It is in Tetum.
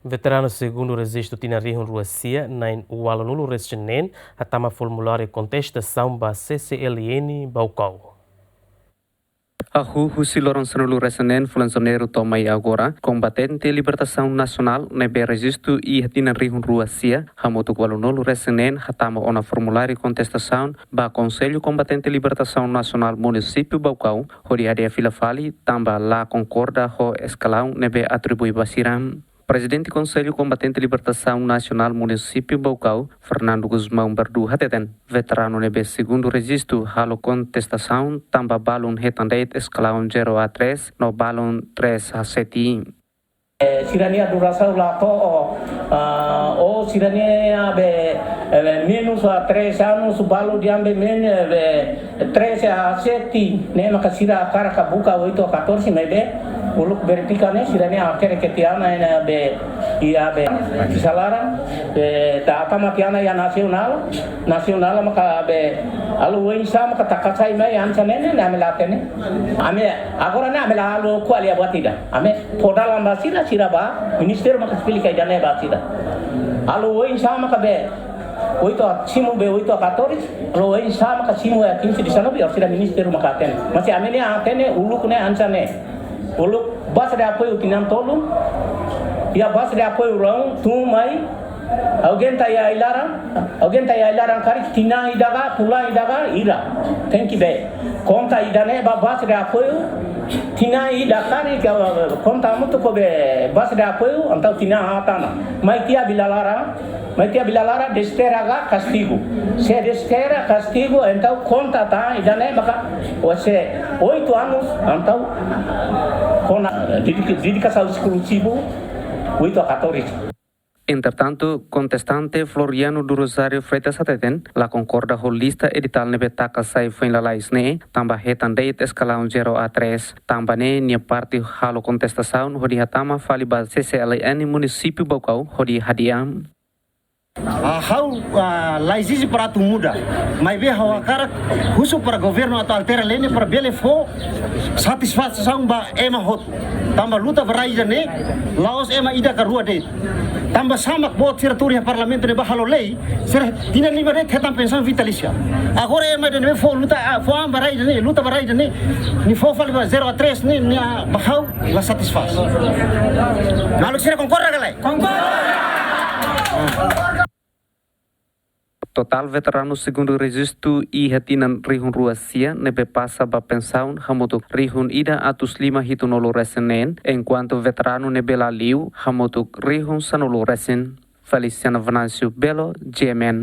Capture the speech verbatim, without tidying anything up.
Veteranu segundu rejistu tinan rihun rua sia na'in ualunulu resin neen hatama formuláriu kontestasaun ba C C L N Baucau. Hahú husi loron sanulu resin neen fulan Janeiru to'o mai agora, Kombatente Libertasaun Nasionál ne'ebé rejistu iha tinan rihun rua sia hamutuk ualunulu resin neen hatama ona formuláriu kontestasaun ba Konsellu Kombatente Libertasaun Nasionál Munisípiu Baucau, hodi hadi'a fila fali tanba la konkorda ho eskalaun ne'ebé atribui ba sira. Prezidente Konsellu Kombatente Libertasaun Nasionál Munisípiu Baucau, Fernando Gusmão Bardu hateten, veteranu ne'ebé segundu rejistu halo kontestasaun tanba balun hetan de'it eskalaun zero a três no balun três a sete. Eh, sira-nia durasaun la to'o, ah, ou sira-nia be, eh, menus a três anos, balu dehan be men, eh, be treze a sete, ne'e maka sira hakarak buka oito a catorze, maibé uluk verifika ne'e, sira-nia hatene katak tiha ona ne'e be, iha be, sala laran, be, data maka tiha ona iha nasionál, nasionál maka be, halo oinsá maka taka sai mai hanesan ne'e, ne'e ami la hatene. Ami, agora ne'e ami la halo ko'alia buat ida. Ami fó dalan ba sira, sira bá, ministériu maka esplika ida-ne'e ba sira. Halo oinsá maka be, oito a, simu be oito a catorze, halo oinsá maka simu iha quinze dezanove, orsida ministériu maka hatene. Mas ami-nia hatene, uluk ne'e hanesan ne'e. Uluk base de apoiu tinan tolu, iha base de apoiu rua tun mai, alguém tama iha ai-laran, alguém tama iha ai-laran karik tinan ida ka, fulan ida ka, ira. Tenke be. Konta ida-ne'e ba base de apoiu, tinan ida karik, eh, konta hamutuk ho be base de apoiu, entaun tinan haat ona. Mai tiha vila laran, mai tiha vila laran, desterra ka kastigu. Se desterra kastigu, entaun konta tan ida-ne'e maka, ou se oito anos, entaun kona dedika-, dedikasaun eskluzivu, oito a catorze. Entretantu, kontestante Floriano do Rosário Freitas hateten, la konkorda ho lista editál ne'ebé taka sai foin lalais ne'e, tanba hetan de'it eskalaun zero a três, tanba ne'e nia parte halo kontestasaun hodi hatama fali ba C C L N Munisípiu Baucau hodi hadi'a. Ah, ha'u, ah, la ezije para atu muda. Maibé ha'u hakarak husu para governu atu altera lei ne'e para bele fó satisfasaun ba ema hotu. Tanba luta ba rai ida-ne'e, la'ós ema ida ka rua de'it. Tanba sá mak boot sira tuur iha parlamentu ne'ebá halo lei, sira tinan lima de'it hetan pensaun vitalísia. Agora ema ida-ne'e fó luta, ah, fó an ba rai ida-ne'e, luta ba rai ida-ne'e, nia fó fali ba zero a três ne'e, nia, ba ha'u la satisfás. Maluk sira konkorda ka lae? Konkorda! Totál veteranu segundu rejistu iha tinan rihun rua sia ne'ebé pasa ba pensaun hamutuk rihun ida atus lima hitunulu resin neen, enkuantu veteranu ne'ebé la liu hamutuk rihun sanulu resin. Feliciano Venâncio Belo, G M N.